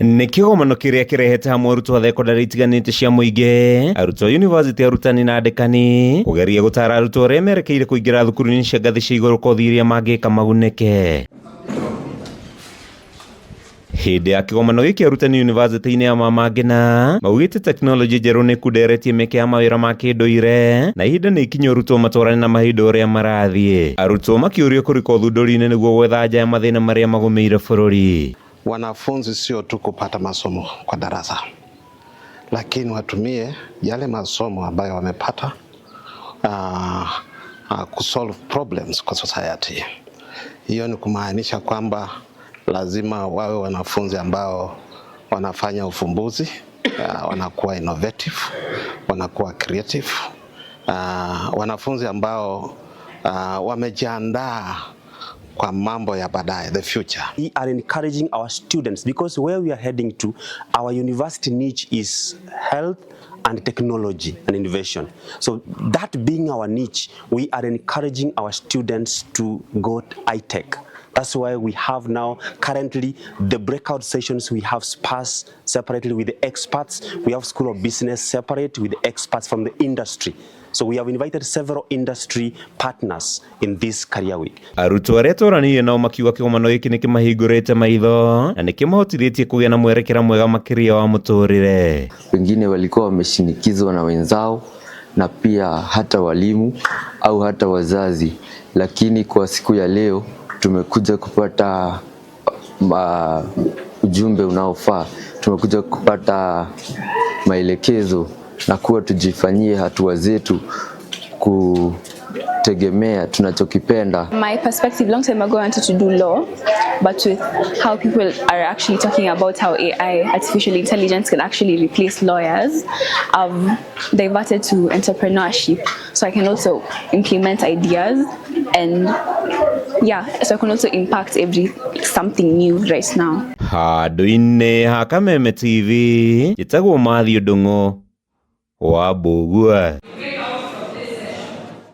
Nĩ kĩgomano kĩrĩa kĩrehete hamwe arutwo a thekondarĩ itiganĩte cia mũingĩ, arutwo a yunivasĩtĩ, arutani na andĩkani kũgeria gũtara arutwo arĩa merekeire kũingĩra thukuru-inĩ cia ngathĩ cia igũrũ kothi iria mangĩka magunĩke. Hĩndĩ ya kĩgomano gĩkĩ, arutani yunivasĩtĩ-inĩ ya Mama Ngina maugĩte tekinoronjĩ njerũ nĩ ĩkunderetie mĩeke ya mawĩra ma kĩndũire na ihinda nĩ ikinyu arutwo matwarane na mahinda ũrĩa marathiĩ. Arutwo makĩũrio kũrika ũthundũri-inĩ nĩguo gwetha anja ya mathĩna marĩa magũmĩire bũrũri. Wanafunzi sio tu kupata masomo kwa darasa, lakini watumie yale masomo ambayo wamepata kusolve problems kwa society. Hiyo ni kumaanisha kwamba lazima wawe wanafunzi ambao wanafanya ufumbuzi, wanakuwa innovative, wanakuwa creative, wanafunzi ambao wamejiandaa kwa mambo ya baadaye, the future. We are encouraging our students because where we are heading to, our university niche is health and technology and innovation. So that being our niche, we are encouraging our students to go to iTech. That's why we have now currently the breakout sessions. We have SPAS separately with the experts. We have School of Business separate with the experts from the industry. So we have invited several industry partners in this career week. Arutwo arĩa twaranĩirie nao makiuga kĩgomano gĩkĩ nĩ kĩmahingũrĩte maitho na nĩ kĩmahotithĩtie kũgĩa na mwerekera mwega makĩria wa mũtũrĩre. Wengine walikuwa wameshinikizwa na wenzao na pia hata walimu au hata wazazi, lakini kwa siku ya leo tumekuja kupata ujumbe unaofaa, tumekuja kupata maelekezo na kuwa tujifanyie hatua zetu kutegemea tunachokipenda. My perspective, long time ago, I wanted to do law, but with how people are actually talking about how AI, artificial intelligence, can actually replace lawyers, I've diverted to entrepreneurship. So I can also implement ideas and, yeah, so I can also impact every something new right now. Handũ-inĩ ha Kameme TV, njĩtagwo Matthew Ndung'u wa Mbũgua.